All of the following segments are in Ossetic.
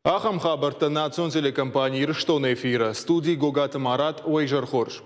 Ахӕм хабӕрттӕ национ телекомпани Ирыстоны эфиры студийы Гогаты Марат уӕ изӕр хорз.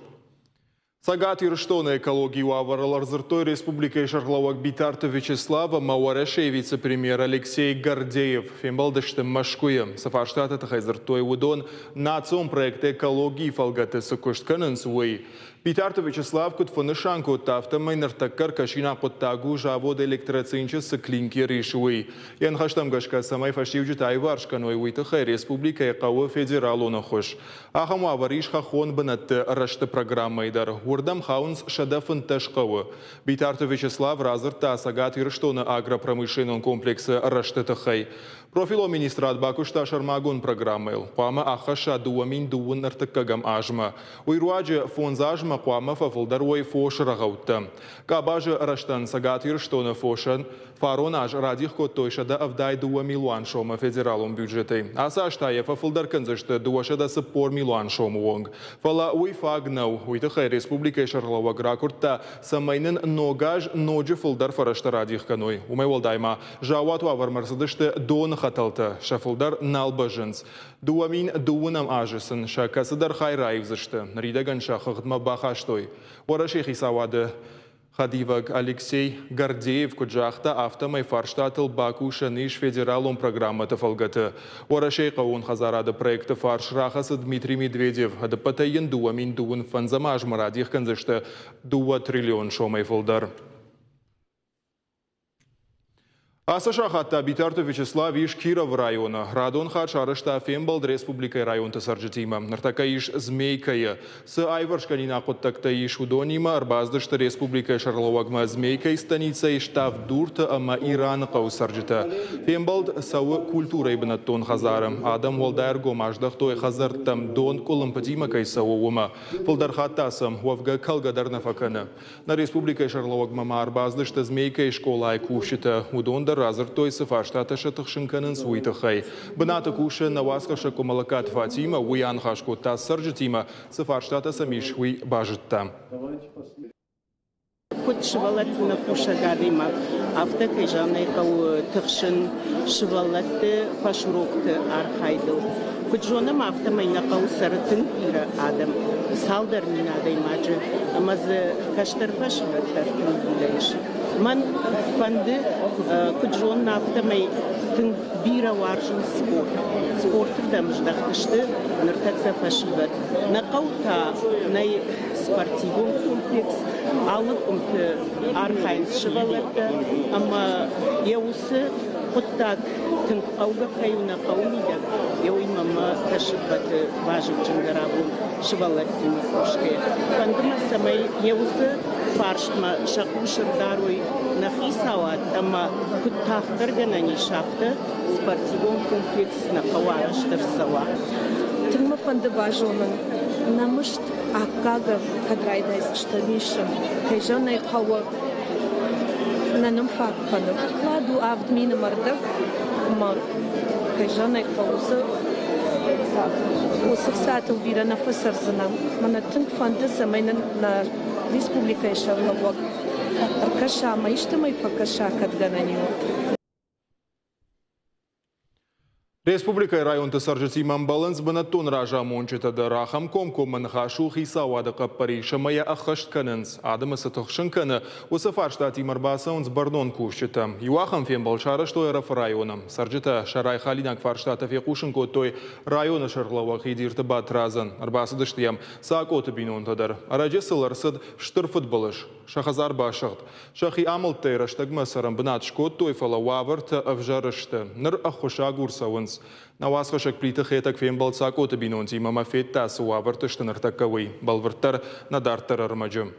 Цӕгат Ирыстоны экологийы уавӕрыл ӕрдзырдтой республикӕйы сӕргълӕууӕг Битарты Вячеслав ӕмӕ Уӕрӕсейы вице-премьер Алексей Гордеев. Фембӕлдысты Мӕскуыйы. Цы фарстаты тыххӕй дзырдтой, уыдон национ проект экологийы фӕлгӕты цы куыст кӕнынц, уый. Битарты Вячеслав куыд фӕнысан кодта, афтӕмӕй ныртӕккӕ ӕркӕсинаг хъуыддаг у завод Электроцинчы цы клинкер ис, уый. Йӕ ныхӕстӕм гӕсгӕ, цӕмӕй фӕстиуджытӕ аиуварс кӕной, уый тыххӕй республикӕйы хъӕуы федералон ӕххуыс. Ахӕм уавӕр ис хӕххон бынӕтты рӕзты программӕйы дӕр. Уырдӕм хауынц 115 хъӕуы. Битарты Вячеслав радзырдта Цӕгат Ирыстоны агропромышленнон комплексы рӕзты тыххӕй. Профилон министрад бакуыста сӕрмагонд программӕйыл. Хъуамӕ аххӕсса 2031 азмӕ. Уый руаджы фондз азмӕ хъуамӕ фӕфылдӕр уой фосы рӕгъӕуттӕ. Къабазы рӕзтӕн Цӕгат Ирыстоны фосӕн фарон аз радих кодтой 172 милуан сомы федералон бюджетӕй. Ацы аз та йӕ фӕфылдӕр кӕндзысты 240 милуан сомы онг. Фӕлӕ уый фаг нӕу. Уый тыххӕй республикӕйы сӕргълӕууӕг ракуырдта, цӕмӕй нын ног аз ноджы фылдӕр фӕрӕзтӕ радих кӕной. Уымӕй уӕлдай ма заууат уавӕрмӕ ӕрцыдысты доны хӕтӕлтӕ, сӕ фылдӕр нал бӕззынц. 2012 азы сын сӕ кӕцыдӕр хай раивдзысты. Ныридӕгӕн сӕ хыгъдмӕ бахастой. Уӕрӕсейы хицауады хӕдивӕг Алексей Гордеев куыд загъта, афтӕмӕй фарстатыл бакусӕн ис федералон программӕты фӕлгӕты. Уӕрӕсейы хъӕууон хӕдзарады проекты фарс рахӕцыд Дмитрий Медведев. Ӕдыппӕтӕй йын 2025 азмӕ радих кӕндзысты 2 триллион сомӕй фылдӕр. Ацы сахат та Битарты Вячеслав ис Кировы районы. Радон хатт сарӕзта фембӕлд республикӕйы районты цӕрджытимӕ. Ныртӕккӕ ис Змейкӕйы. Цы аиварсгӕнинаг хъуыддӕгтӕ ис, уыдонимӕ ӕрбацыдысты республикӕйы сӕргълӕууӕгмӕ Змейкӕйы станицӕйы Ставд-Дурты ӕмӕ Ираны хъӕуы цӕрджытӕ. Фембӕлд цӕуы культурӕйы бынӕттон хӕдзары. Адӕм уӕлдай ӕргом аздӕхтой хӕдзӕрттӕм, дон къуылымпытимӕ кӕй цӕуы, уымӕ. Фылдӕр хатт та сӕм уӕвгӕ кӕлгӕ дӕр нӕ фӕкӕны. Нӕ республикӕйы сӕргълӕууӕгмӕ ма ӕрбацыдысты Змейкӕйы скъолайы кусджытӕ. Уыдон дӕр радзырдтой, цы фарстатӕ сӕ тыхсын кӕнынц, уый тыххӕй. Бынаты кусы нӕ уацхӕссӕг Къуымӕллӕгкаты Фатимӕ, уый аныхас кодта цӕрджытимӕ, цы фарстатӕ сӕм ис, уый базыдта. Куыд сывӕллӕттимӕ кусӕг адӕймаг, афтӕ, кӕй зӕгъын ӕй хъӕуы, тыхсын сывӕллӕтты фӕсурокты архайдыл. Куыд зонӕм, афтӕмӕй нӕ хъӕуы цӕры тынг бирӕ адӕм, цалдӕр мин адӕймаджы, ӕмӕ дзы кӕстӕр фӕсивӕд дӕр тынг бирӕ ис. Мӕн фӕнды, куыд зонын, афтӕмӕй тынг бирӕ уарзынц спорт. Спорты рдӕм здӕхт сты ныртӕккӕ фӕсивӕд. Нӕ хъӕу та нӕй спортивон комплекс, алы къуымты архайынц сывӕллӕттӕ ӕмӕ йӕ уыцы хъуыддаг тынг хъӕугӕ кӕй у нӕ хъӕуы мидӕг, йӕ уый мӕ кӕсы ӕппӕты вазыгджындӕр абон сывӕллӕттимӕ кусгӕйӕ. Фӕнды мӕ, цӕмӕй йӕ уыцы фарстмӕ сӕ хъус ӕрдарой нӕ хицауад ӕмӕ куыд тагъддӕр гӕнӕн ис, афтӕ спортивон комплекс нӕ хъӕуы арӕзт ӕрцӕуа. Тынг мӕ фӕнды базонын, нӕ мызд аккаг кӕд райдайдзыстӕм исын, кӕй зӕгъын ӕй хъӕуы, нӕ нын фаг кӕны. Оклад у 7000 ӕрдӕг ӕмӕ, кӕй зӕгъын ӕй хъӕуы, уыцы хцатыл бирӕ нӕ фӕцӕрдзынӕ. Мӕнӕ тынг фӕнды, цӕмӕй нын нӕ республикӕйы сӕргълӕууӕг ӕркӕса ӕмӕ истӕмӕй фӕкӕса, кӕд гӕнӕн и, уӕд. Республикӕйы районты цӕрджытимӕ ӕмбӕлынц бынӕттон разамонджытӕ дӕр. Ахӕм комкоммӕ ныхас у хицауады хъӕппӕрис ӕмӕ йӕ ӕххӕст кӕнынц. Адӕмы цы тыхсын кӕны, уыцы фарстатимӕ ӕрбацӕуынц бӕрнон кусджытӕ. Иу ахӕм фембӕлд сарӕзтой Ӕрӕфы районы. Цӕрджытӕ сӕ райхалинаг фарстатӕ фехъусын кодтой районы сӕргълӕууӕг Хидирты Батрадзӕн. Ӕрбацыдысты йӕм Цакъоты бинонтӕ дӕр. Ӕрӕджы сыл ӕрцыд стыр фыдбылыз. Сӕ хӕдзар басыгъд. Сӕхи амӕлттӕй рӕстӕгмӕ цӕрӕнбынат скодтой, фӕлӕ уавӕртӕ ӕвзӕр сты. Ныр ӕххуысагур цӕуынц. Нӕ уацхӕссӕг Плиты Хетӕг фембӕлд Цакъоты бинонтимӕ ӕмӕ федта, цы уавӕрты сты ныртӕккӕ, уый. Бӕлвырддӕр, нӕ дарддӕр ӕрмӕджы.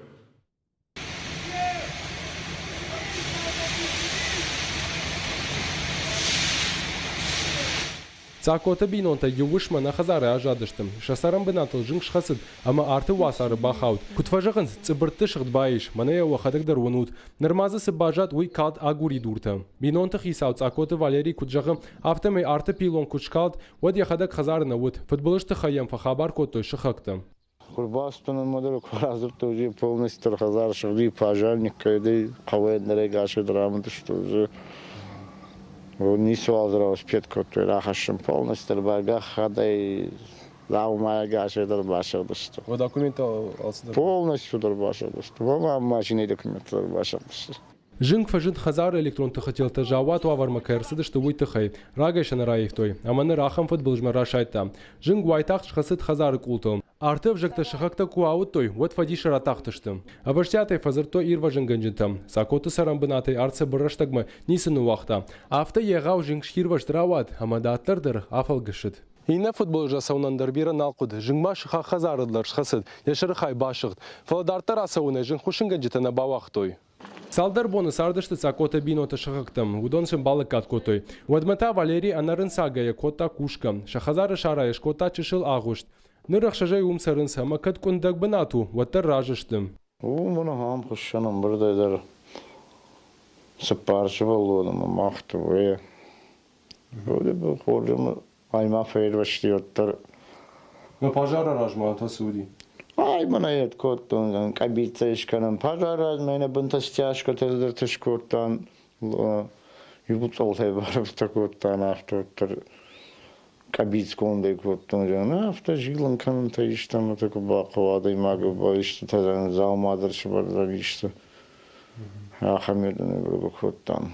Цакъоты бинонтӕ иу уысмӕ нӕ хӕдзары аззадысты. Сӕ цӕрӕнбынатыл зынг схӕцыд ӕмӕ арты уацары бахауд. Куыд фӕзӕгъынц, цъыбыртты сыгъд баис, мӕнӕ йӕ уӕхӕдӕг дӕр уынут. Нырма дзы цы баззад, уый калд агуридуртӕ. Бинонты хицау Цъӕкоты Валерий куыд зӕгъы, афтӕмӕй арты пилон куы скалд, уӕд йӕхӕдӕг хӕдзары нӕ уыд. Фыдбылыз тыххӕй йӕм фӕхабар кодтой сыхӕгтӕ. Куы рбацыдтӕн ӕмӕ дӕр куы радзырдтой, уже полностью хӕдзар сыгъди, пожарник кӕдӕй хъӕуӕй ӕндӕр ӕгасӕй дӕр амыдысты уже. Ницыуал дзы успеть кодтой рахӕссын полностью дӕр гӕххӕдӕй дзаумайӕ гасӕй дӕр басыгъдысты. О, документтӕ алцыдӕр? Полностью дӕр басыгъдысты. Мӕ машинӕйы документтӕ дӕр басыгъдысты. Зынг фӕзынд хӕдзары электрон тыхы телтӕ заууат уавӕрмӕ кӕй ӕрцыдысты, уый тыххӕй. Рагӕй сӕ нӕ раивтой, ӕмӕ ныр ахӕм фыдбылызмӕ расайдта. Зынг уайтагъд схӕцыд хӕдзары къултыл. Арты ӕвзӕгтӕ сыхӕгтӕ куы ауыдтой, уӕд фӕдисы ратахтысты. Ӕвӕстиатӕй фӕдзырдтой ирвӕзынгӕнджытӕм. Сакоты цӕрӕнбынатӕй арт цыбыр рӕстӕгмӕ ницы ныууагъта. Афтӕ егъау зынгсирвӕзт рауад ӕмӕ дарддӕр дӕр афӕлгӕсыд. Иннӕ фыдбылыз ацӕуынӕн дӕр бирӕ нал хъуыд. Зынг ма сыхаг хӕдзары дӕр схӕцыд, йӕ сӕрыхай басыгъд. Фӕлӕ дарддӕр ацӕуынӕй зынгхуыссынгӕнджытӕ нӕ бауагътой. Цалдӕр боны цардысты Цакъоты бинонты сыхӕгтӕм, уыдон сын балӕггад кодтой. Уӕдмӕ та Валерий ӕнӕрынцагӕйӕ кодта кусгӕ. Сӕ хӕдзары сарайы скодта чысыл агъуыст. Ныр ӕхсӕзӕй уым цӕрынц ӕмӕ кӕд къуындӕг бынат у, уӕддӕр разы сты. Уым ахӕм хуыссӕн ӕмбырдӕй дӕр цыппар сывӕллоны ӕмӕ мах дыууӕйӕ. Хорз ӕмӕ ай ма фервӕзти уӕддӕр. Но пожары размӕ та цы уыди? Ай мӕнӕ йед кодтон, къӕбицӕ скӕнӕм. Пожары размӕ нӕ бынтӕ стяжкӕтӕ цыдӕртӕ скодтам, иу цъолтӕй барӕвдзытӕ кодтам, афтӕ уӕддӕр къӕбицгондӕй кодтон. Афтӕ зилын кӕнынтӕ истӕмӕты куы бахъӕуа адӕймагы истытӕ дзаума дӕр сывӕрдзӕн исты. Ахӕм кодтам.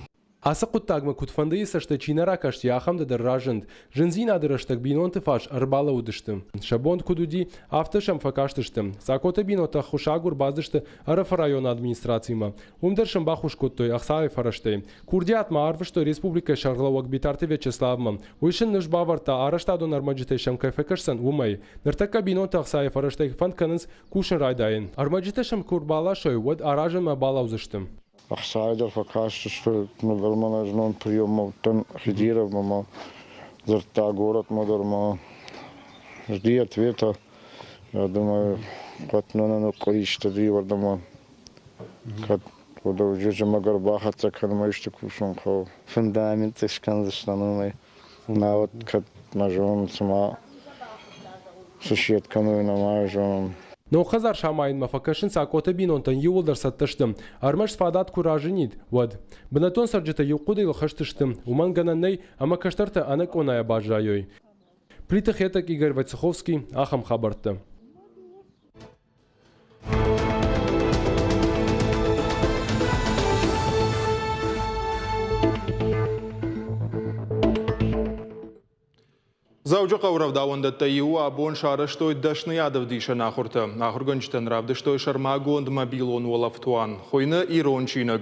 Ацы хъуыддагмӕ куыдфӕндыйы цӕстӕй чи нӕ ракасти, ахӕмтӕ дӕр разынд. Зындзинады рӕстӕг бинонты фарс ӕрбалӕууыдысты. Сӕ бон куыд уыди, афтӕ сӕм фӕкастысты. Цакъоты бинонтӕ ӕххуысагур бацыдысты Ӕрӕфы районы администрацимӕ. Уым дӕр сын баххуыс кодтой ӕхцайы фӕрӕзтӕй. Курдиат ма арвыстой республикӕйы сӕргълӕууӕг Битарты Вячеславмӕ. Уый сын ныфс бавӕрдта, арӕзтадон ӕрмӕджытӕй сӕм кӕй фӕкӕсдзӕн, уымӕй. Ныртӕккӕ бинонтӕ ӕхцайы фӕрӕзтӕй фӕнд кӕнынц кусын райдайын. Ӕрмӕджытӕ сӕм куы ӕрбаласой, уӕд аразынмӕ балӕудзысты. Ӕхцайы дӕр фӕкастысты, ныр мӕнӕ знон приеммӕ уыдтӕн Хидировмӕ ма дзырдта горӕтмӕ дӕр ма жди ответа. Я думаю, хъуатмӕ къуыристы иуӕрдӕмӕ кӕд уыдӕуджы ӕрбахӕццӕ кӕнынмӕ исты кусын хъӕуы. Фундамент скӕндзыстӕм уымӕй. Науӕд кӕд нӕ зонын, цыма сусед кӕной, нӕма зонын. Ног хӕдзар самайынмӕ фӕкӕсынц Акъоты бинонтӕн иууылдӕр цӕттӕ сты. Ӕрмӕст фадат куы разынид, уӕд. Бынӕттон цӕрджытӕ иу хъуыдыйыл хӕст сты, уымӕн гӕнӕн нӕй, ӕмӕ кӕстӕртӕ ӕнӕ къонайӕ баззайой. Плиты Хетӕг, Игорь Войцеховский, ахӕм хабӕрттӕ. Дзӕуджыхъӕуы рӕвдауӕндӕттӕ иу абон сарӕзтой дӕсныйадӕвдисӕн ахуыртӕ. Ахуыргӕнджытӕн равдыстой сӕрмагонд мобилон уӕлӕфтуан. Хуыйны «Ирон чиныг».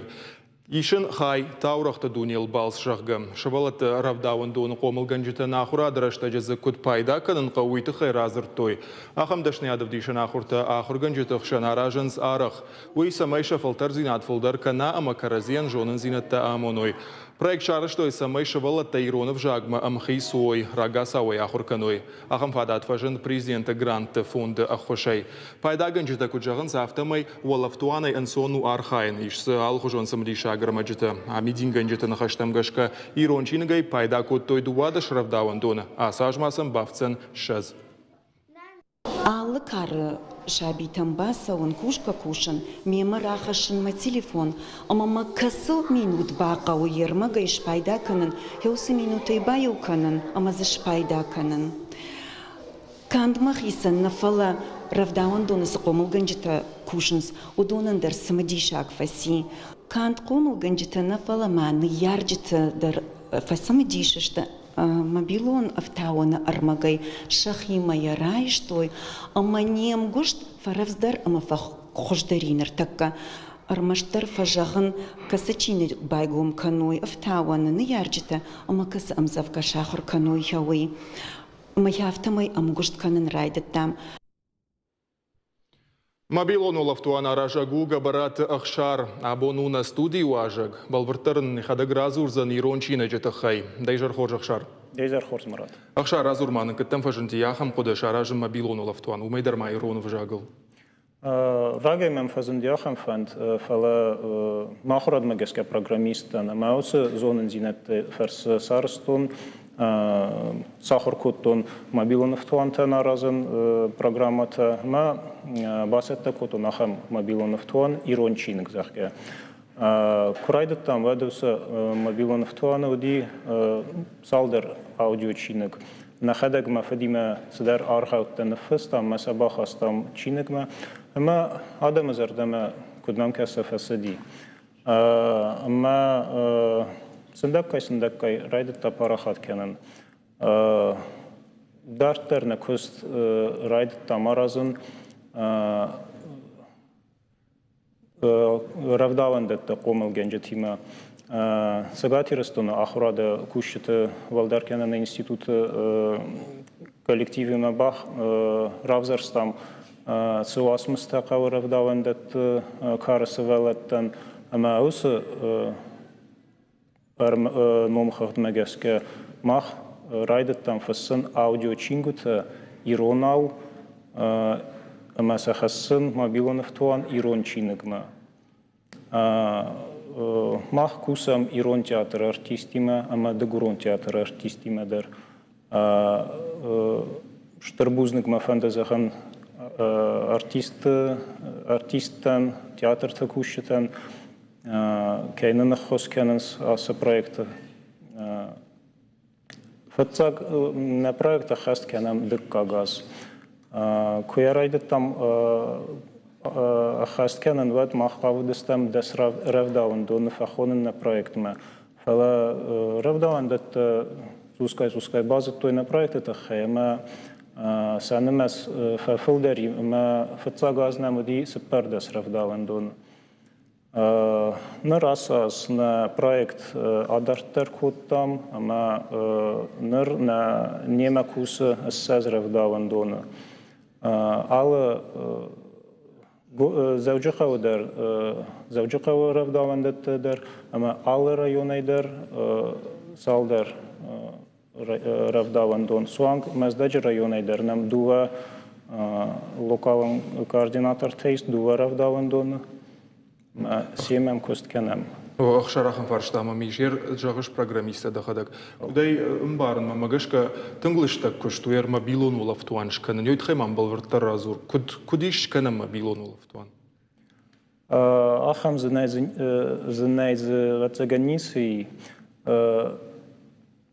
Ис ын хай таурӕгъты дунейыл балц, зӕгъгӕ. Сывӕллӕтты рӕвдауӕндоны хъомылгӕнджытӕн ахуырады рӕстӕджы дзы куыд пайда кӕнын хъӕуы, уый тыххӕй радзырдтой. Ахӕм дӕсныйадӕвдисӕн ахуыртӕ ахуыргӕнджыты хсӕн аразынц арӕх. Уый цӕмӕй сӕ фӕлтӕрдзинад фылдӕр кӕна ӕмӕ кӕрӕдзийӕн зонындзинӕдтӕ амоной. Проект сарӕзтой, цӕмӕй сывӕллӕттӕ ирон ӕвзагмӕ ӕмхиц уой, рагацау ӕй ахуыр кӕной. Ахӕм фадат фӕзынд президенты грантты фонды ӕххуысӕй. Пайдагӕнджытӕ куыд зӕгъынц, афтӕмӕй уӕлӕфтуанӕй ӕнцон у архайын. Ис дзы алыхуызон цымыдисаг ӕрмӕджытӕ. Амидингӕнджыты ныхӕстӕм гӕсгӕ, ирон чиныгӕй пайда кодтой 12 рӕвдауӕндоны. Ацы аз ма сӕм бафтдзӕн 20. Алы кары сабитӕм бацӕуын, кусгӕ-кусын, мемӕ рахӕссын мӕ телефон ӕмӕ мӕ кӕцы минут бахъӕуы йе рмӕгӕй спайда кӕнын, уыцы минутӕй баиу кӕнын ӕмӕ дзы спайда кӕнын. Канд мӕхицӕн нӕ, фӕлӕ рӕвдауӕндоны цы хъомылгӕнджытӕ кусынц, уыдонӕн дӕр цымыдисаг фӕци. Канд хъомылгӕнджытӕ нӕ, фӕлӕ ма ныййарджытӕ дӕр фӕцымыдис сты мобилон ӕфтауӕны ӕрмӕгӕй сӕхимӕ йӕ райстой ӕмӕ не мгуыст фӕрӕвдздӕр ӕмӕ фӕхуыздӕр и ныртӕккӕ. Ӕрмӕстдӕр фӕзӕгъын, кӕцы чиныг байгом кӕной ӕфтауӕны ныййарджытӕ ӕмӕ кӕцы ӕмдзӕвгӕ сахуыр кӕной, уый. Ӕмӕ йӕ афтӕмӕй ӕмгуыст кӕнын райдыдтам. Мобилон улӕфтуан аразӕг у Гӕбӕраты Ӕхсар. Абон у нӕ студийы уазӕг. Бӕлвырддӕр ын йӕхӕдӕг радзурдзӕн ирон чиныджы тыххӕй. Дӕ изӕр хорз, Ӕхсар. Дӕ изӕр хорз, Мурат. Ӕхсар, радзур ма нын, кӕддӕм фӕзынди ахӕм хъуыды саразын мобилон улӕфтуан, уымӕй дӕр ма ирон ӕвзагыл? Рагӕй мӕм фӕзынди ахӕм фӕнд, фӕлӕ мӕ ахуырадмӕ гӕсгӕ программист дӕн ӕмӕ уыцы зонындзинӕдты фӕрцы сарӕзтон сахуыр кодтон мобилон ӕфтуантӕн аразын программӕтӕ ӕмӕ бацӕттӕ кодтон ахӕм мобилон ӕфтуан «Ирон чиныг», зӕгъгӕ. Куы райдыдтам, уӕд уыцы мобилон ӕфтуаны уыди цалдӕр аудиочиныг. Нӕхӕдӕг мӕ фыдимӕ цыдӕр аргъӕуттӕ ныффыстам мӕ сӕ бахастам чиныгмӕ, ӕмӕ адӕмы зӕрдӕмӕ, куыд нӕм кӕсы, фӕцыди. Ӕмӕ сындӕггай-сындӕггай райдыдта парахат кӕнын. Дарддӕр нӕ куыст райдыдтам аразын рӕвдауӕндӕтты хъомылгӕнджытимӕ. Цӕгат Ирыстоны ахуырады кусджыты уӕлдӕркӕнӕн институты коллективимӕ равзӕрстам, цы уацмыстӕ хъӕуы рӕвдауӕндӕтты кары сывӕллӕттӕн, ӕмӕ уыцы номхыгъдмӕ гӕсгӕ мах райдыдтам фыссын аудиочингуытӕ иронау ӕмӕ сӕ хӕссын мобилон ӕфтуан ирон чиныгмӕ. Мах кусӕм ирон театры артисттимӕ ӕмӕ дыгурон театры артисттимӕ дӕр. Стыр бузныг мӕ фӕнды зӕгъын артистты, артисттӕн, театрты кусджытӕн, кӕй нын ӕххуыс кӕнынц ацы проекты. Фыццаг нӕ проект ӕххӕст кӕнӕм дыккаг аз. Куы йӕ райдыдтам ӕххӕст кӕнын, уӕд мах хъавыдыстӕм дӕс рӕвдауӕндоны фӕхонын нӕ проектмӕ. Фӕлӕ рӕвдауӕндӕттӕ цъусгай-цъусгай базыдтой нӕ проекты тыххӕй ӕмӕ сӕ нымӕц фӕфылдӕр ӕмӕ фыццаг аз нӕм уыди 14 рӕвдауӕндоны. Ныр ацы аз нӕ проект адарддӕр кодтам ӕмӕ ныр нӕ немӕ кусы 20 рӕвдауӕндоны. Алы Дзӕуджыхъӕуы дӕр, Дзӕуджыхъӕуы рӕвдауӕндӕтты дӕр ӕмӕ алы районӕй дӕр цалдӕр рӕвдауӕндон. Суанг Мӕздӕджы районӕй дӕр нӕм дыууӕ локалон координатортӕ ис, дыууӕ рӕвдауӕндоны. Семӕ куыст кӕнӕм. Ӕхсар, ахӕм фарста мӕм ис. Зӕгъыс программисттӕ дӕхӕдӕг. Куыдӕй ӕмбарын, мӕ гӕсгӕ тынг лыстӕг куыст у мобилон улӕфтуан скӕнын. Уый тыххӕй мӕм бӕлвырддӕр радзур. Куыд, куыд ис скӕнӕн мобилон улӕфтуан? Ахӕм зынӕй дзы ӕвӕццӕгӕн ницы и.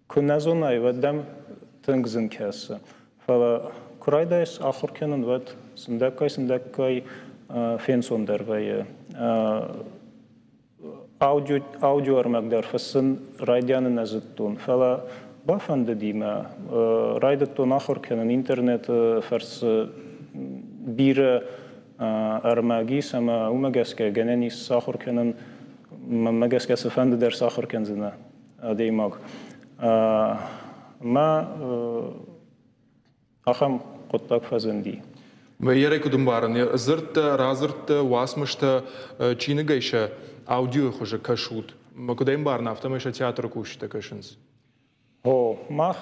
Куы нӕ зонай, уӕд дӕм тынг зын кӕсы. Фӕлӕ куы райдайыс ахуыр кӕнын, уӕд сындӕггай-сындӕггай фенцондӕр вӕййы. Аудиоӕрмӕг дӕр фыссын райдианы нӕ зыдтон, фӕлӕ бафӕндыди мӕ. Райдыдтон ахуыр кӕнын интернеты фӕрцы бирӕ ӕрмӕг ис ӕмӕ уымӕ гӕсгӕ гӕнӕн ис сахуыр кӕнын, мӕнмӕ гӕсгӕ цыфӕнды дӕр сахуыр кӕндзынӕ адӕймаг. Мӕ ахӕм хъуыддаг фӕзынди. Ерӕй куыд ӕмбарын, дзырдтӕ, радзырдтӕ, уацмыстӕ чиныгӕй сӕ аудиойы хуызы кӕсут. Куыд ӕмбарын, афтӕмӕй сӕ театры кусджытӕ кӕсынц. О, мах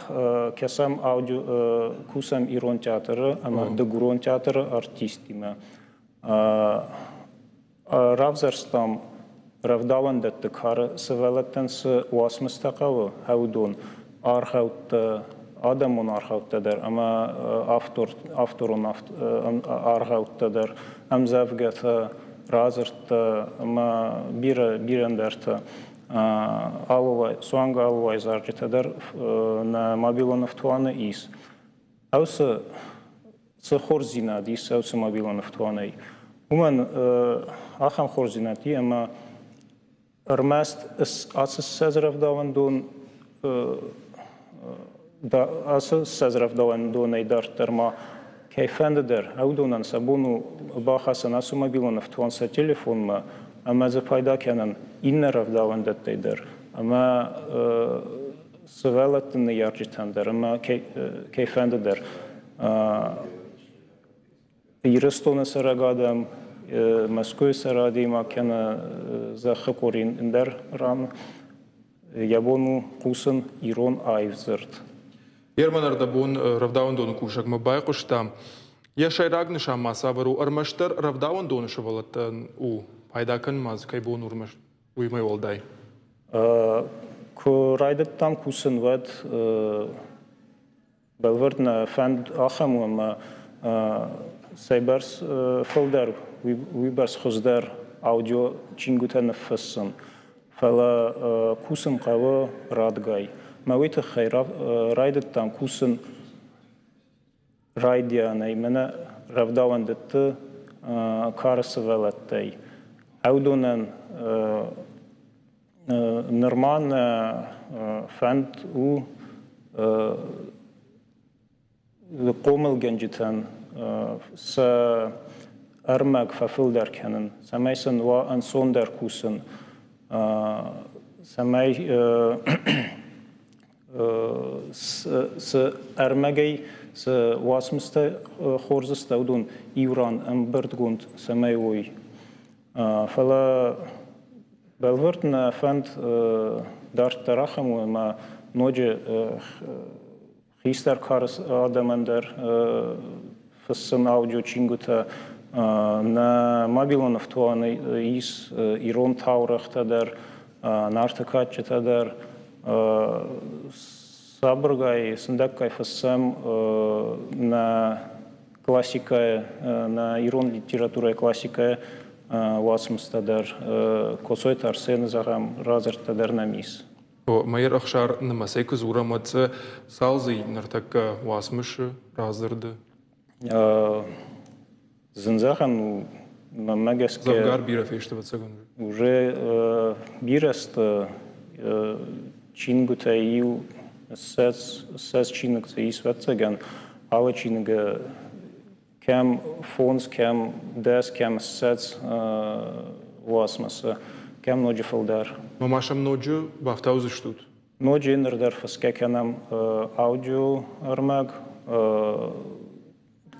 кӕсӕм аудио, кусӕм ирон театры ӕмӕ дыгурон театры артисттимӕ. Равзӕрстам рӕвдауӕндӕтты кары сывӕллӕттӕн цы уацмыстӕ хъӕуы, уыдон, аргъӕуттӕ, адӕмон аргъӕуттӕ дӕр ӕмӕ авторон аргъӕуттӕ дӕр, ӕмдзӕвгӕтӕ, радзырдтӕ ӕмӕ бирӕ, бирӕ ӕндӕртӕ. Суанг алывай зарджытӕ дӕр нӕ мобилон ӕфтуаны ис. Ӕвцы цы хорздзинад ис уыцы мобилон ӕфтуанӕй. Уымӕн ахӕм хорздзинад и, ӕмӕ ӕрмӕст ацы 20 рӕвдауӕндон ацы 20 рӕвдауӕндонӕй дарддӕр ма кӕй фӕнды дӕр, уыдонӕн сӕ бон у бахӕцын ацы мобилон ӕфтуан сӕ телефонмӕ ӕмӕ дзы пайда кӕнын иннӕ рӕвдауӕндӕттӕй дӕр ӕмӕ сывӕллӕтты ныййарджытӕн дӕр ӕмӕ кӕй фӕнды дӕр. Ирыстоны цӕрӕг адӕм, Мӕскуыйы цӕрӕг адӕймаг кӕнӕ зӕххы къори ӕндӕр ран йӕ бон у хъусын ирон аив дзырд. Герман ӕрдӕбон рӕвдауӕндоны кусӕгмӕ байхъуыста. Йӕ сӕйраг нысан ма цавӕр у? Ӕрмӕстдӕр рӕвдауӕндоны сывӕллӕттӕн у пайда кӕнын ма дзы кӕй бон у ӕрмӕст уыимӕ уӕлдай? Куы райдыдтам кусын, уӕд бӕлвырд нӕ фӕнд ахӕм у, ӕмӕ цӕйбӕрц фылдӕр, уыйбӕрц хуыздӕр. аудиочингуытӕ ныффыссын. Фӕлӕ кусын хъӕуы радгай. Мӕ уый тыххӕй райдыдтам кусын райдианӕй, мӕнӕ рӕвдауӕндӕтты кары сывӕллӕттӕй. Уыдонӕн нырма нӕ фӕнд у хъомылгӕнджытӕн сӕ ӕрмӕг фӕфылдӕр кӕнын, цӕмӕй сын уа ӕнцондӕр кусын, цӕмӕй цы ӕрмӕгӕй цы уацмыстӕ хорз сты, уыдон иу ран ӕмбырдгонд цӕмӕй уой. Фӕлӕ бӕлвырд нӕ фӕнд дарддӕр ахӕм у, ӕмӕ ноджы хистӕр кары адӕмӕн дӕр фыссын аудиочингуытӕ. Нӕ мобилон ӕфтуаны ис ирон таурӕгътӕ дӕр, нарты кадджытӕ дӕр. Сабыргай, сындӕггай фыссӕм нӕ классикӕйы, нӕ ирон литературӕйы классикӕйы уацмыстӕ дӕр. Коцойты Арсены, зӕгъӕм, радзырдтӕ дӕр нӕм ис. Мӕйыр Ӕхсар нымӕцӕй куы дзурӕм, уӕд дзы цал дзы ныртӕккӕ уацмысы, радзырды? Зын зӕгъӕн у, мӕнмӕ гӕсгӕ. Дзӕвгар бирӕ фесты, ӕвӕццӕгӕн. Уже бирӕ сты чингуытӕй иу 20 чиныг дзы ис, ӕвӕццӕгӕн. Алы чиныгы кӕм фондз, кӕм 10, кӕм 20 уацмысы, кӕм ноджы фылдӕр. Ма сӕм ноджы бафтаудзыстут? Ноджы ныр дӕр фысгӕ кӕнӕм аудио ӕрмӕг,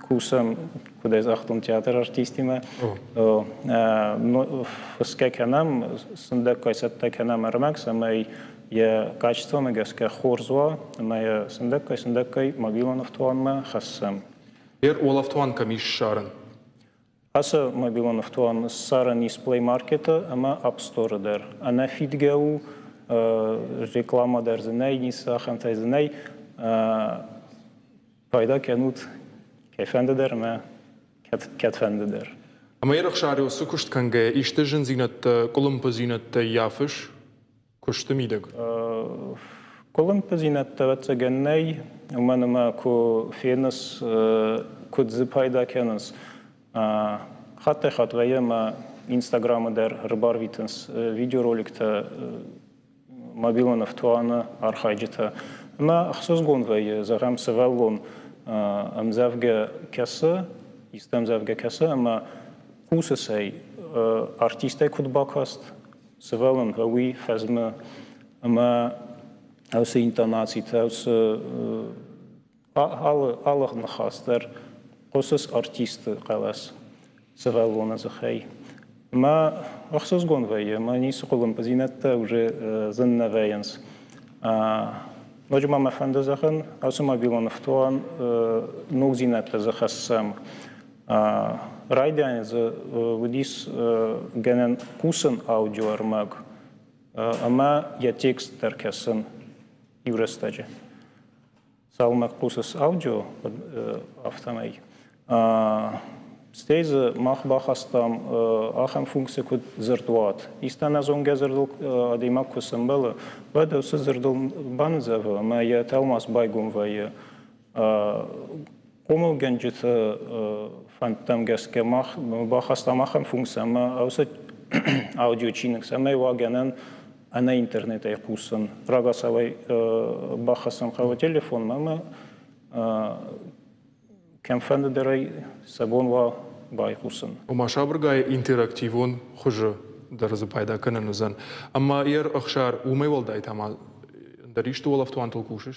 кусӕм, куыд ӕй загътон, театры артистимӕ. Фысгӕ кӕнӕм, сындӕггай цӕттӕ кӕнӕм ӕрмӕг, цӕмӕй йӕ качествомӕ гӕсгӕ хорз уа ӕмӕ йӕ сындӕггай-сындӕггай мобилон ӕфтуанмӕ хӕссӕм. Ер уӕлӕфтуан кӕм ис ссарӕн? Ацы мобилон ӕфтуан ссарӕн ис Play Market-ы ӕмӕ App Store-ы дӕр. Ӕнӕфидгӕ у, реклама дӕр дзы нӕй, ницы ахӕмтӕй дзы нӕй. Пайда кӕнут кӕйфӕнды дӕр ӕмӕ кӕдфӕнды дӕр. Ӕмӕ Ерӕхсар уыцы куыст кӕнгӕйӕ исты зындзинӕдтӕ, къуылымпыдзинӕдтӕ ййафыс? Куысты мидӕг? Къуылымпыдзинӕдтӕ ӕвӕццӕгӕн нӕй, уымӕн ӕмӕ куы феныс, куыд дзы пайда кӕнынц, хаттӕй-хатт вӕййы ӕмӕ Инстаграмы дӕр ӕрбарвитынц видеороликтӕ мобилон ӕфтуаны архайджытӕ. Ӕмӕ ӕхсызгон вӕййы, зӕгъӕм, сывӕллон ӕмдзӕвгӕ кӕсы, исты ӕмдзӕвгӕ кӕсы ӕмӕ хъусы сӕй артистӕй куыд бакаст, сывӕллон уый фӕзмы ӕмӕ уыцы интонацитӕ, уыцы алы ныхас дӕр хъусыс артисты хъӕлӕс сывӕллоны дзыхӕй. Ӕмӕ ӕхсызгон вӕййы, ӕмӕ ницы къуылымпыдзинӕдтӕ уже зын нӕ вӕййынц. Ноджы ма мӕ фӕнды зӕгъын, ацы мобилон ӕфтуан ногдзинӕдтӕ дзы хӕссӕм. Райдианы дзы уыдис гӕнӕн хъусын аудиоӕрмӕг ӕмӕ йӕ текст дӕр кӕсын иу рӕстӕджы. Цалынмӕ хъусыс аудио, афтӕмӕй. Стӕй дзы мах бахастам ахӕм функци, куыд дзырдуат. Исты ӕнӕзонгӕ дзырдыл адӕймаг куы сӕмбӕлы, уӕд уыцы дзырдыл баныдзӕвы ӕмӕ йӕ тӕлмац байгом вӕййы. Хъомылгӕнджыты фӕндтӕм гӕсгӕ мах бахастам ахӕм функци, ӕмӕ уыцы аудиочиныг цӕмӕй уа гӕнӕн ӕнӕ интернетӕй хъусын. Рагацауӕй бахӕссын хъӕуы телефонмӕ ӕмӕ кӕмфӕнды дӕр ӕй сӕ бон уа байхъусын. Ома сабыргай интерактивон хуызы дӕр дзы пайда кӕнӕн уыдзӕн. Ӕмӕ йӕ Ӕхсар, уымӕй уӕлдай та ма ӕндӕр исты уӕлӕфтуантыл кусыс?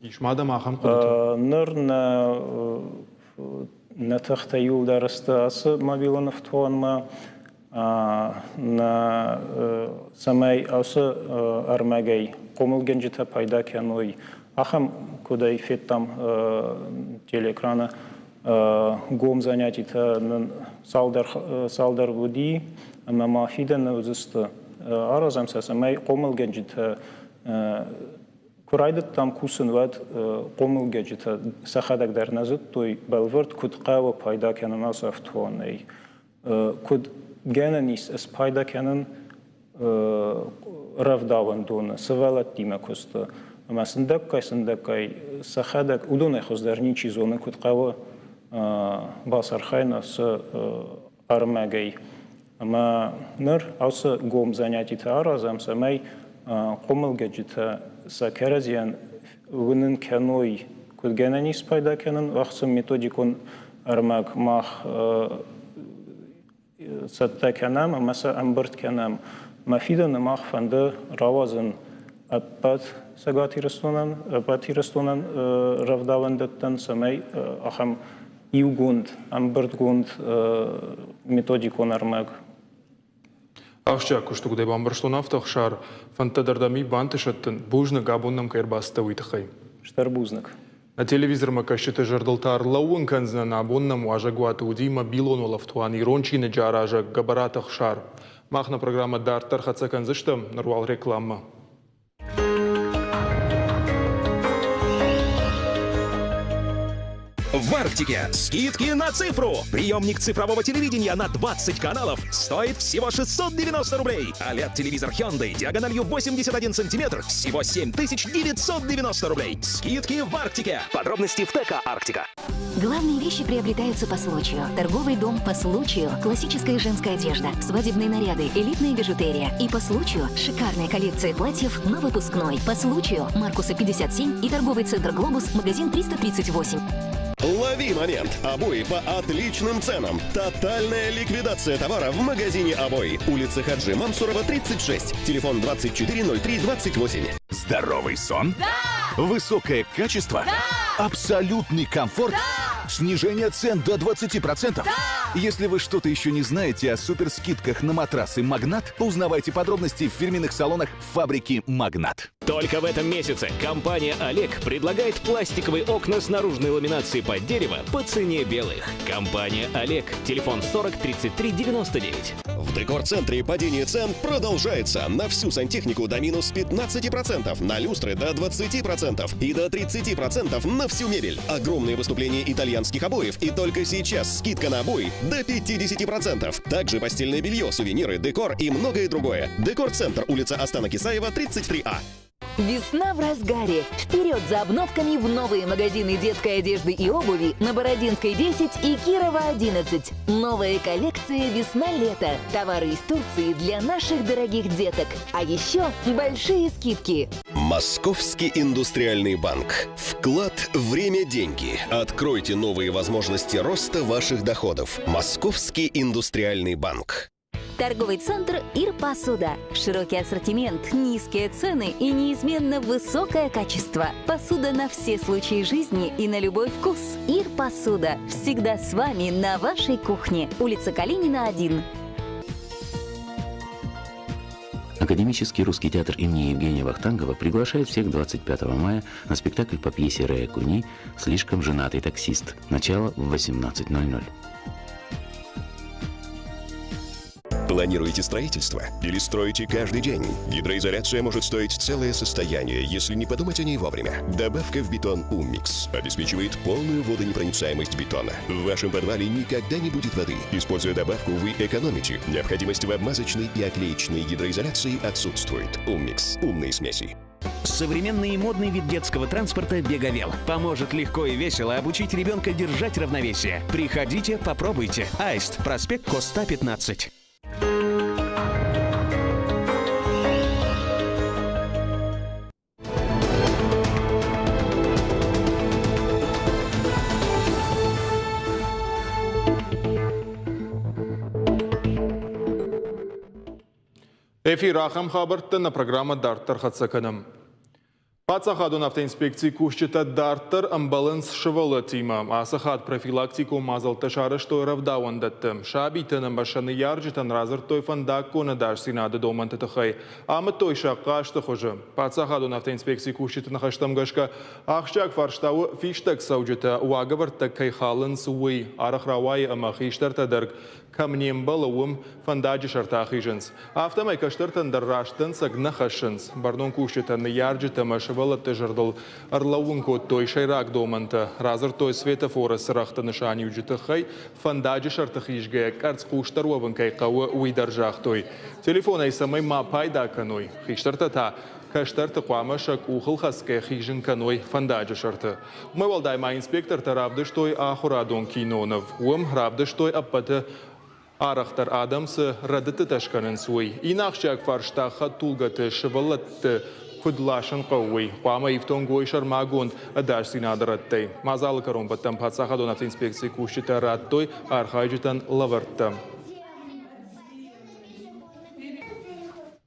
Ис ма дӕм ахӕм хъуыдытӕ? Ныр нӕ нӕ тыхтӕ иуылдӕр сты ацы мобилон ӕфтуанмӕ. Нӕ цӕмӕй ацы ӕрмӕгӕй хъомылгӕнджытӕ пайда кӕной, ахӕм куыдӕй федтам телеэкраны гом занятитӕ нын цалдӕр уыди ӕмӕ ма фидӕны уыдзысты. Аразӕм сӕ, цӕмӕй хъомылгӕнджытӕ Куы райдыдтам кусын, уӕд хъомылгӕнджытӕ сӕхӕдӕг дӕр нӕ зыдтой бӕлвырд, куыд хъӕуы пайда кӕнын ацы ӕфтуанӕй, куыд гӕнӕн ис спайда кӕнын рӕвдауӕндоны сывӕллӕттимӕ куысты. Ӕмӕ сындӕггай-сындӕггай сӕхӕдӕг уыдонӕй хуыздӕр ничи зоны, куыд хъӕуы бацархайын ацы ӕрмӕгӕй. Ӕмӕ ныр ацы гом занятитӕ аразӕм, цӕмӕй хъомылгӕнджытӕ сӕ кӕрӕдзийӕн уынын кӕной, куыд гӕнӕн ис спайда кӕнын, ӕхца методикон ӕрмӕг мах цӕттӕ кӕнӕм ӕмӕ сӕ ӕмбырд кӕнӕм. Мӕ фидӕны мах фӕнды рауадзын ӕппӕт Цӕгат Ирыстонӕн, ӕппӕт Ирыстонӕн рӕвдауӕндӕттӕн, цӕмӕй ахӕм иугонд, ӕмбырдгонд методикон ӕрмӕг. Ахсджиаг куысты куыдӕй бамбӕрстон, афтӕ Ӕхсар, фӕндтӕ дӕр дӕм и бантысӕд дын. Бузныг, абон нӕм кӕй ӕрбацыдтӕ, уый тыххӕй. Стыр бузныг. Нӕ телевизормӕ кӕсджыты зӕрдыл та ӕрлӕууын кӕндзынӕн, абон нӕм уазӕгуаты уыди мобилон уӕлӕфтуан ирон чиныджы аразӕг Гӕбӕраты Ӕхсар. Мах нӕ программӕ дарддӕр хӕццӕ кӕндзыстӕм, ныр уал рекламӕ. В Арктике скидки на цифру. Приемник цифрового телевидения на 20 каналов стоит всего 690 рублей. А LED-телевизор Hyundai диагональю 81 сантиметр всего 7990 рублей. Скидки в Арктике. Подробности в ТК «Арктика». Главные вещи приобретаются по случаю. Торговый дом по случаю. Классическая женская одежда, свадебные наряды, элитная бижутерия. И по случаю шикарная коллекция платьев на выпускной. По случаю Маркуса 57 и торговый центр «Глобус», магазин 338. Лови момент! Обои по отличным ценам. Тотальная ликвидация товара в магазине «Обои». Улица Хаджи Мамсурова, 36. Телефон 240328. Здоровый сон? Да! Высокое качество? Да! Абсолютный комфорт? Да! Снижение цен до 20%? Да! Если вы что-то еще не знаете о суперскидках на матрасы «Магнат», узнавайте подробности в фирменных салонах фабрики «Магнат». Только в этом месяце компания «Олег» предлагает пластиковые окна с наружной ламинацией под дерево по цене белых. Компания «Олег». Телефон 40 33 99. В Декор-центре падение цен продолжается. На всю сантехнику до минус 15%, на люстры до 20% и до 30% на всю мебель. Огромное выступление итальянских обоев. И только сейчас скидка на обои до 50%. Также постельное белье, сувениры, декор и многое другое. Декор-центр, улица Астана Кисаева, 33А. Весна в разгаре. Вперед за обновками в новые магазины детской одежды и обуви на Бородинской 10 и Кирова 11. Новая коллекция «Весна-лето». Товары из Турции для наших дорогих деток. А еще большие скидки. Московский индустриальный банк. Вклад «Время – деньги». Откройте новые возможности роста ваших доходов. Московский индустриальный банк. Торговый центр «Ирпосуда». Широкий ассортимент, низкие цены и неизменно высокое качество. Посуда на все случаи жизни и на любой вкус. «Ирпосуда» всегда с вами на вашей кухне. Улица Калинина, 1. Академический русский театр имени Евгения Вахтангова приглашает всех 25 мая на спектакль по пьесе Рэя Куни «Слишком женатый таксист». Начало в 18:00. Планируете строительство или строите каждый день? Гидроизоляция может стоить целое состояние, если не подумать о ней вовремя. Добавка в бетон «Умикс» обеспечивает полную водонепроницаемость бетона. В вашем подвале никогда не будет воды. Используя добавку, вы экономите. Необходимость в обмазочной и оклеечной гидроизоляции отсутствует. «Умикс» – умные смеси. Современный и модный вид детского транспорта «Беговел» поможет легко и весело обучить ребенка держать равновесие. Приходите, попробуйте. Аист, проспект Коста, 15. Эфир ахӕм хабӕрттӕ нӕ программӕ дарддӕр хӕццӕ кӕнӕм. Паддзахадон автоинспекцийы кусджытӕ дарддӕр ӕмбӕлынц сывӕллӕттимӕ. Ацы хатт профилактикон мадзӕлттӕ сарӕзтой рӕвдауӕндӕтты. Сабитӕн ӕмӕ сӕ ныййарджытӕн радзырдтой фӕндаггон ӕдасдзинады домӕнты тыххӕй. Амыдтой сӕ хъазты хуызы. Паддзахадон автоинспекцийы кусджыты ныхӕстӕм гӕсгӕ, ахсджиаг фарста у фистӕг цӕуджытӕ уагӕвӕрдтӕ кӕй халынц, уый. Арӕх рауайы ӕмӕ хистӕртӕ дӕр Кӕм не мбӕлы, уым фӕндаджы сӕрты ахизынц. Афтӕмӕй кӕстӕртӕн дӕр раст дӕнцӕг нӕ хӕссынц. Бӕрнон кусджытӕ ныййарджытӕ ӕмӕ сывӕллӕтты зӕрдыл ӕрлӕууын кодтой сӕйраг домӕнтӕ. Радзырдтой светофоры цырӕгъты нысаниуджы тыххӕй, фӕндаджы сӕрты хизгӕйӕ къӕрцхъусдӕр уӕвын кӕй хъӕуы, уый дӕр загътой. Телефонӕй цӕмӕй ма пайда кӕной, хистӕртӕ та кӕстӕрты хъуамӕ сӕ къухыл хӕцгӕ хизын кӕной фӕндаджы сӕрты. Уымӕй уӕлдай ма инспектортӕ равдыстой ахуырадон киноныв. Уым равдыстой ӕппӕты арӕхдӕр адӕм цы рӕдыдтытӕ скӕнынц, уый. Иннӕ ахсджиаг фарста хӕдтулгӕты сывӕллӕтты куыд ласын хъӕуы, уый. Хъуамӕ ифтонг уой сӕрмагонд ӕдасдзинады рӕттӕй. Мадзалы кӕронбӕттӕн паддзахадон автоинспекцийы кусджытӕ радтой архайджытӕн лӕвӕрттӕ.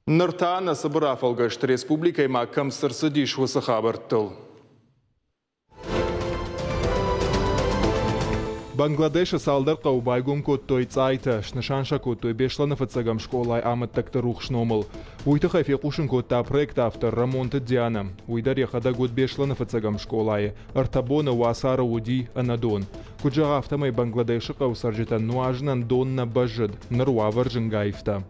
Ныр та нӕ цыбыр афӕлгӕст республикӕйы ма кӕм цы рцыдис, уыцы хабӕрттыл. Бангладешы цалдӕр хъӕуы байгом кодтой цъайтӕ, снысан сӕ кодтой Беслӕны фыццӕгӕм скъолайы амӕттӕгты рухс номыл. Уый тыххӕй фехъусын кодта проекты автор Рӕмонты Дианӕ. Уый дӕр йӕхӕдӕг уыд Беслӕны фыццӕгӕм скъолайы. Ӕртӕ боны уацары уыди ӕнӕдон. Куыд зӕгъы, афтӕмӕй Бангладешы хъӕуы цӕрджытӕн нуазынӕн дон нӕ бӕззыд, ныр уавӕр зынгӕ аивта.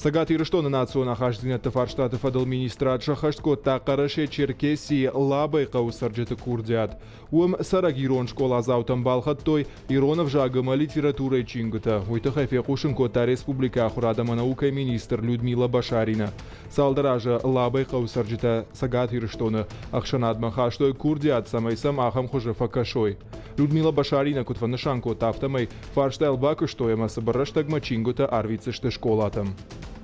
Цӕгат Ирыстоны национ ахастдзинӕдты фарстаты фӕдыл министрад сӕххӕст кодта Хъӕрӕсе-Черкесийы Лабӕйы хъӕуы цӕрджыты курдиат. Уым цӕрӕг ирон скъоладзаутӕн балхӕдтой ирон ӕвзаг ӕмӕ литературӕйы чингуытӕ. Уый тыххӕй фехъусын кодта республикӕйы ахуырад ӕмӕ наукӕйы министр Людмила Башарина. Цалдӕр азы Лабӕйы хъӕуы цӕрджытӕ Цӕгат Ирыстоны ӕхсӕнадмӕ хастой курдиат, цӕмӕй сӕм ахӕм хуызы фӕкӕсой. Людмила Башарина куыд фӕнысан кодта, афтӕмӕй фарстайыл бакуыстой ӕмӕ цыбыр рӕстӕгмӕ чингуытӕ арвитдзысты скъолатӕм.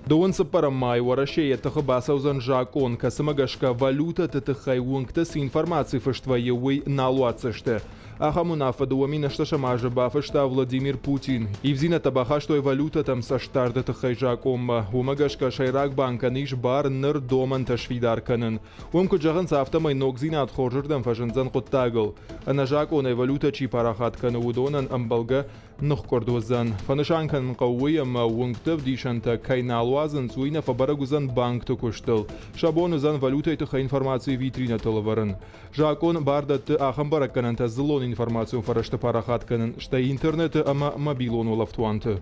Дыууын цыппӕрӕм май Уӕрӕсе йӕ тыхы бацӕудзӕн закъон, кӕцымӕ гӕсгӕ валютӕты тыххӕй уынгты цы информаци фыст вӕййы, уый нал уадздзысты. Ахӕм уынаффӕ 2008 азы бафыста Владимир Путин. Ивдзинӕдтӕ бахастой валютӕтӕм цӕстдарды тыххӕй закъонмӕ. Уымӕ гӕсгӕ сӕйраг банкӕн ис бар ныр домӕнтӕ сфидар кӕнын. Уым куыд зӕгъынц, афтӕмӕй ногдзинад хорзырдӕм фӕзындзӕн хъуыддагыл. Ӕнӕзакъонӕй валютӕ чи парахат кӕны, уыдонӕн ӕмбӕлгӕ ныхкъуырд уыдзӕн. Фӕнысан кӕнын хъӕуы уый, ӕмӕ уынгты ӕвдисӕнтӕ кӕй нал уадзынц, уый нӕ фӕбӕрӕг уыдзӕн банкты куыстыл. Сӕ бон уыдзӕн валютӕйы тыххӕй информаци витринӕтыл ӕвӕрын. Закъон бар дӕтты ахӕм бӕрӕггӕнӕнтӕ дзыллон информацион фӕрӕзты парахат кӕнын, стӕй интернеты ӕмӕ мобилон улӕфтуанты.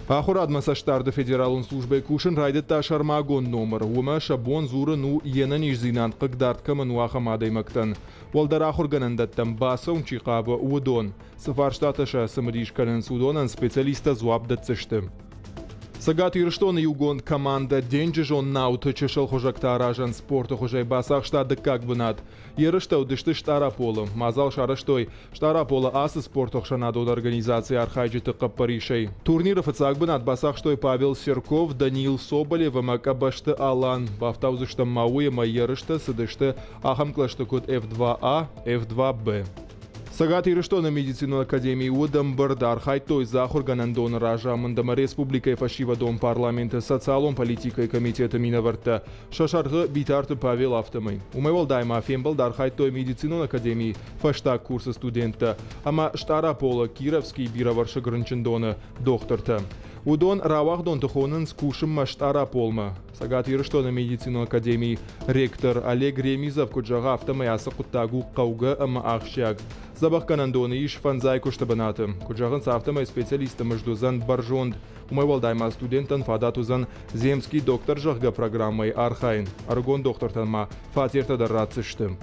Ахуырадмӕ цӕстдарды федералон службӕйы кусын райдыдта сӕрмагонд номыр. Уымӕ сӕ бон дзурын у, йе нӕниздзинад хъыгдард кӕмӕн у, ахӕм адӕймӕгтӕн. Уӕлдӕр ахуыргӕнӕндӕттӕм бацӕуын чи хъавы, уыдон. Цы фарстатӕ сӕ цымыдис кӕнынц, уыдонӕн специалисттӕ дзуапп дӕтдзысты. Цӕгат Ирыстоны иугонд командӕ денджызон науты чысыл хуызӕгтӕ аразӕн спорты хуызӕй бацахста дыккаг бынат. Ерыстӕ уыдысты Стъараполы. Мадзал сарӕзтой Стъараполы ацы спорты ӕхсӕнадон организацийы архайджыты хъӕппӕрисӕй. Турниры фыццаг бынат бацахстой Павел Серков, Даниил Соболев ӕмӕ Къӕбӕсты Алан. Бафтаудзыстӕм ма уый, ӕмӕ ерыстӕ цыдысты ахӕм кълӕсты куыд F2А, F2Б. Цӕгат Ирыстоны медицинон академийы уыд ӕмбырд, архайдтой дзы ахуыргӕнӕндоны разамынд ӕмӕ республикӕйы фӕсивӕдон парламенты социалон политикӕйы комитеты минӕвӕрттӕ, сӕ сӕргъы Битарты Павел, афтӕмӕй. Уымӕй уӕлдай ма фембӕлд архайдтой медицинон академийы фӕстаг курсы студенттӕ ӕмӕ Стъараполы Кировскийы бирӕвӕрсыг рынчындоны дохтыртӕ. Уыдон рауагъдонты хонынц кусынмӕ Стъараполмӕ. Цӕгат Ирыстоны медицинон академийы ректор Олег Ремизов куыд зӕгъы, афтӕмӕй ацы хъуыддаг у хъӕугӕ ӕмӕ ахсджиаг. Дзӕбӕхгӕнӕндоны ис фӕндзай куысты бынаты. Куыд зӕгъынц, афтӕмӕй специалистты мызд уыдзӕн бӕрзонд. Уымӕй уӕлдай ма студенттӕн фадат уыдзӕн «Земский доктор», зӕгъгӕ, программӕйы архайын. Ӕрыгон дохтыртӕн ма фатертӕ дӕр ратдзысты.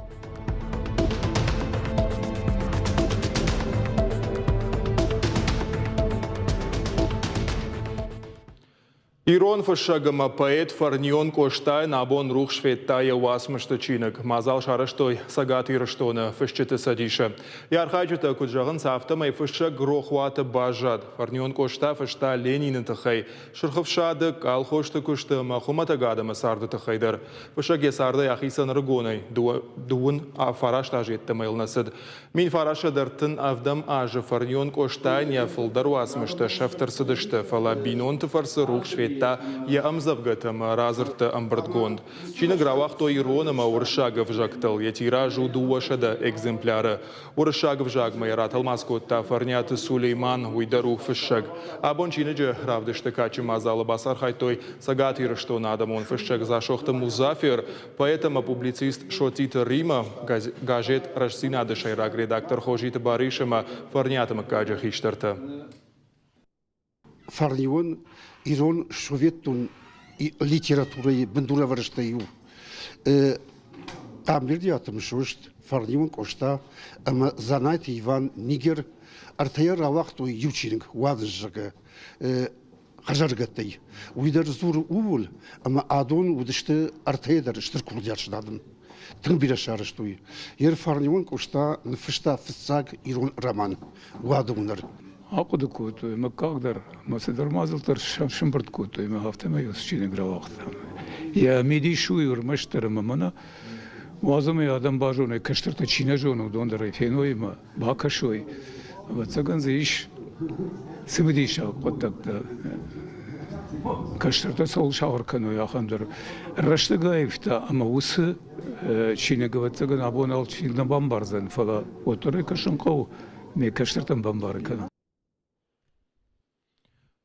Ирон фыссӕг ӕмӕ поэт Фӕрнион Къостайӕн абон рухс федта йӕ уацмысты чиныг. Мадзал сарӕзтой Цӕгат Ирыстоны Фысджыты цӕдисы. Йӕ архайджытӕ куыд зӕгъынц, афтӕмӕй фыссӕг рохуаты баззад. Фӕрнион Къоста фыста Ленины тыххӕй, Сырх ӕфсады, колхозты куысты ӕмӕ хуымӕтӕг адӕмы царды тыххӕй дӕр. Фыссӕг йӕ цардӕй ахицӕн ӕрыгонӕй, дыууын фараст азы йеддӕмӕ йыл нӕ цыд. 1937 азы Фӕрнион Къостайӕн йӕ фылдӕр уацмыстӕ сӕфт ӕрцыдысты, фӕлӕ бинонты фӕрцы рухс федта йӕ ӕмдзӕвгӕтӕ ӕмӕ радзырдты ӕмбырдгонд. Чиныг рауагътой ирон ӕмӕ уырыссаг ӕвзӕгтыл, йӕ тираж у 200 экземпляры. Уырыссаг ӕвзагмӕ йӕ ратӕлмац кодта Фӕрниаты Сулейман, уый дӕр у фыссӕг. Абон чиныджы равдысты кадджын мадзалы бацархайдтой Цӕгат Ирыстоны адӕмон фыссӕг Дзасохты Музафер, Поэт ӕмӕ публицист Соттиты Римӕ, газет Рӕстдзинад-ы сӕйраг редактор Хозиты Барис ӕмӕ Фӕрниаты мыггаджы хистӕртӕ. Фӕрнион ирон советтон литературӕйы бындурӕвӕрджытӕй иу. Хъамбердиаты Мысост, Фӕрнион Къоста ӕмӕ Дзанайты Иван Нигер ӕртӕйӕ рауагътой иу чиныг уадзӕгы хӕрзӕрыгӕттӕй. Уый дӕр дзуры ууыл, ӕмӕ адон уыдысты ӕртӕйӕ дӕр стыр курдиатджын адӕм. Тынг бирӕ сарӕзтой. Йе рфарнион Къоста ныффыста фыццаг ирон роман «Уӕды уынӕр». Ахъуыды кодтой, мыггаг дӕр ӕмӕ цыдӕр мадзӕлттӕ сӕмбырд кодтой ӕмӕ афтӕмӕй уыцы чиныг рауагътам. Йӕ мидис у ӕрмӕстдӕр ӕмӕ мӕнӕ уадз ӕмӕ адӕм базоной, кӕстӕртӕ чи нӕ зоны, уыдон дӕр ӕй феной ӕмӕ бакӕсой. Ӕвӕццӕгӕн дзы ис цымыдисаг хъуыддӕгтӕ. Кӕстӕртӕ цӕуыл сахуыр кӕной, ахӕм дӕр рӕстӕг аивта ӕмӕ уыцы чиныг, ӕвӕццӕгӕн, абон алчи нӕ бамбардзӕн, фӕлӕ уӕддӕр ӕй кӕсын хъӕуы, нӕ кӕстӕртӕн бамбарын кӕнын.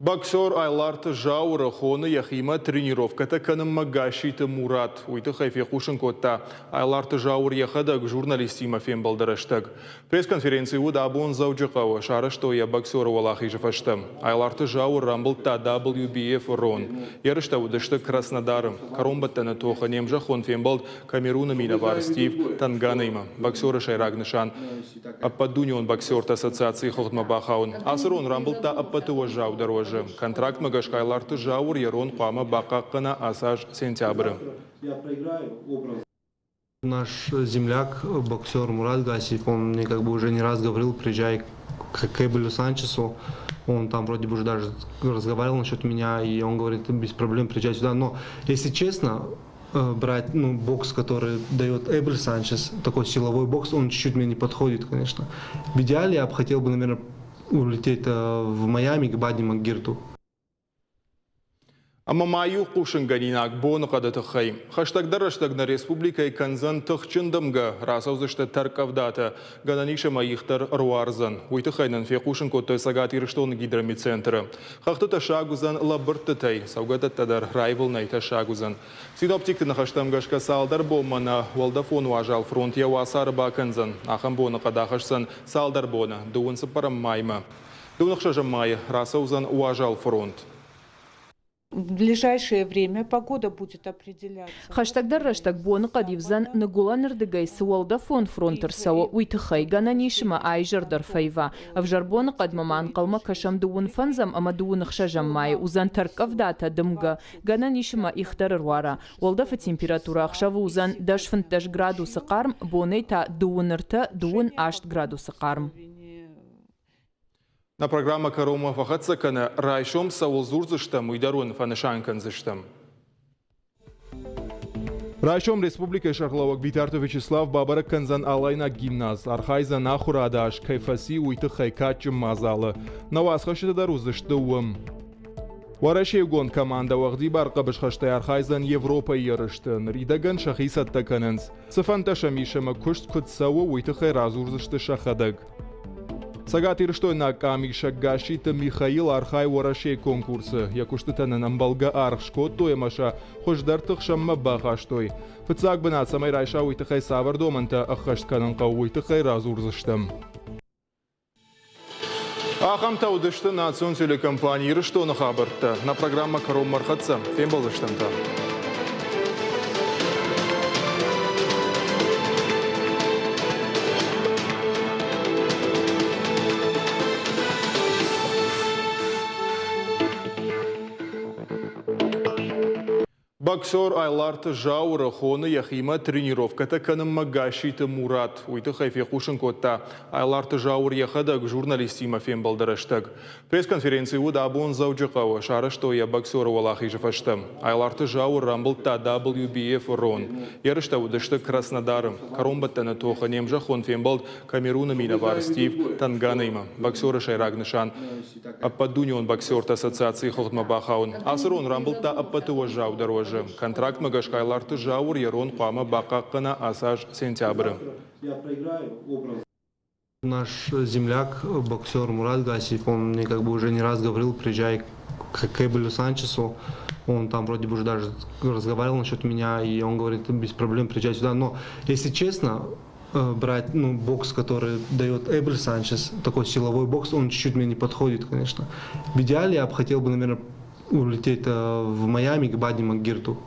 Боксер Айларты Зауыры хоны йӕхимӕ тренировкӕтӕ кӕнынмӕ Гасситы Мурат. Уый тыххӕй фехъусын кодта Айларты Зауыр йӕхӕдӕг журналисттимӕ фембӕлды рӕстӕг. Пресс-конференци уыд абон Дзӕуджыхъӕуы, сарӕзтой йӕ боксеры уӕлахизы фӕстӕ. Айларты Зауыр рамбылдта WBF-ы рон. Ерыстӕ уыдысты Краснодары. Кӕронбӕттӕны тохы не мзӕххон фембӕлд Камеруны минӕвар Стив Танганыимӕ. Боксеры сӕйраг нысан Ӕппӕтдунеон боксерты ассоциацийы хыгъдмӕ бахауын. Ацы рон рамбылдта ӕппӕты уӕззаудӕр уӕзы. Контрактмӕ гӕсгӕ Айларты Зауыр йӕ рон хъуамӕ бахъахъхъӕна ацы аз сентябры. Наш земляк, боксер Мурат Гасиев, он мне как бы уже не раз говорил, приезжай к Эбелю Санчесу. Он там вроде бы уже даже разговаривал насчет меня, и он говорит, без проблем приезжай сюда. Но, если честно, брать, ну, бокс, который дает Эбель Санчес, такой силовой бокс, он чуть-чуть мне не подходит, конечно. В идеале я бы хотел бы, наверное, улететь в Майами к Бадди МакГирту. Ӕмӕ ма иу хъусынгӕнинаг боныхъӕды тыххӕй. Хӕстӕгдӕр рӕстӕг нӕ республикӕйы кӕндзӕн тыхджын дымгӕ, рацӕудзысты тӕрккъӕвдатӕ, гӕнӕн ис ӕмӕ их дӕр ӕруардзӕн. Уый тыххӕй нын фехъусын кодтой Цӕгат Ирыстоны гидрометцентры. Хӕхты тӕссаг уыдзӕн лӕбырдтытӕй, цӕугӕдӕттӕ дӕр раивылынӕй тӕссаг уыдзӕн. Синоптикты ныхӕстӕм гӕсгӕ цалдӕр бонмӕ нӕ уӕлдӕфон уазал фронт йӕ уацары бакӕндзӕн. Ахӕм боныхъӕд ахӕсдзӕн цалдӕр боны, дыууын цыппӕрӕм маймӕ. Дыууын ӕхсӕзӕм майы рацӕудзӕн уазал фронт. В ближайшее время погода будет определяться. Хӕстӕгдӕр рӕстӕг боныхъӕд ивдзӕн ныгуылӕнырдыгӕй цы уӕлдӕфон фронт ӕрцӕуы, уый тыххӕй. Гӕнӕн ис ӕмӕ аизӕр дӕр фӕива. Ӕвзӕр боныхъӕдмӕ ма ӕнхъӕлмӕ кӕсӕм дыууын фӕндзӕм ӕмӕ дыууын ӕхсӕзӕм майы. Уыдзӕн тӕрккъӕвдатӕ, дымгӕ. Гӕнӕн ис ӕмӕ их дӕр ӕруара. Уӕлдӕфы температурӕ ӕхсӕвы уыдзӕн 10-15 градусы хъарм, бонӕй та дыууын ӕртӕ, дыууын аст градусы хъарм. Нӕ программӕ кӕронмӕ фӕхӕццӕ кӕны, райсом цӕуыл дзурдзыстӕм, уый дӕр уын фӕнысан кӕндзыстӕм. Райсом республикӕйы сӕргълӕууӕг Битарты Вячеслав бабӕрӕг кӕндзӕн Алайнаг гимназ, архайдзӕн ахуырады аз кӕй фӕци, уый тыххӕй кадджын мадзалы. Нӕ уацхӕсджытӕ дӕр уыдзысты уым. Уӕрӕсейыгонд командӕ уӕгъдибар хъӕбысхӕстӕй архайдзӕн Европӕйы ерысты. Ныридӕгӕн сӕхи цӕттӕ кӕнынц. Цы фӕндтӕ сӕм ис ӕмӕ куыст куыд цӕуы, уый тыххӕй радзурдзысты сӕхӕдӕг. Цӕгатирыстойнаг къамисӕг Гасситы Михаил архайы Уӕрӕсейы конкурсы. Йӕ куыстытӕн ын ӕмбӕлгӕ аргъ скодтой ӕмӕ сӕ хуыздӕрты хсӕнмӕ бахастой. Фыццаг бынат цӕмӕй райса, уый тыххӕй цавӕр домӕнтӕ ӕххӕст кӕнын хъӕуы, уый тыххӕй радзурдзыстӕм. Ахӕмтӕ уыдысты национ телекомпани Ирыстоны хабӕрттӕ. Нӕ программӕ кӕронмӕ ӕрхӕццӕ. Фембӕлдзыстӕм та. Боксер Айларты Зауыры хоны йӕхимӕ тренировкӕтӕ кӕнынмӕ Гасситы Мурат. Уый тыххӕй фехъусын кодта Айларты Зауыр йӕхӕдӕг журналисттимӕ фембӕлды рӕстӕг. Пресс-конференци уыд абон Дзӕуджыхъӕуы, сарӕзтой йӕ боксеры уӕлахизы фӕстӕ. Айларты Зауыр рамбылдта WBF-ы рон. Ерыстӕ уыдысты Краснодары. Кӕронбӕттӕны тохы не мзӕххон фембӕлд Камеруны минӕвар Стив Танганыимӕ. Боксеры сӕйраг нысан Ӕппӕтдунеон боксерты ассоциацийы хыгъдмӕ бахауын. Ацы рон рамбылдта ӕппӕты уӕззаудӕр уӕзы. Контрактмӕ гӕсгӕ Айларты Зауыр йӕ рон хъуамӕ бахъахъхъӕна ацы аз сентябры. Наш земляк, боксер Мурат Гасиев, он мне как бы уже не раз говорил, приезжай к Эбелю Санчесу. Он там вроде бы уже даже разговаривал насчет меня, и он говорит, без проблем приезжай сюда. Но, если честно, брать, ну, бокс, который дает Эбель Санчес, такой силовой бокс, он чуть-чуть мне не подходит, конечно. В идеале я бы хотел бы, наверное, улететь в Майами к Бадди Макгирту.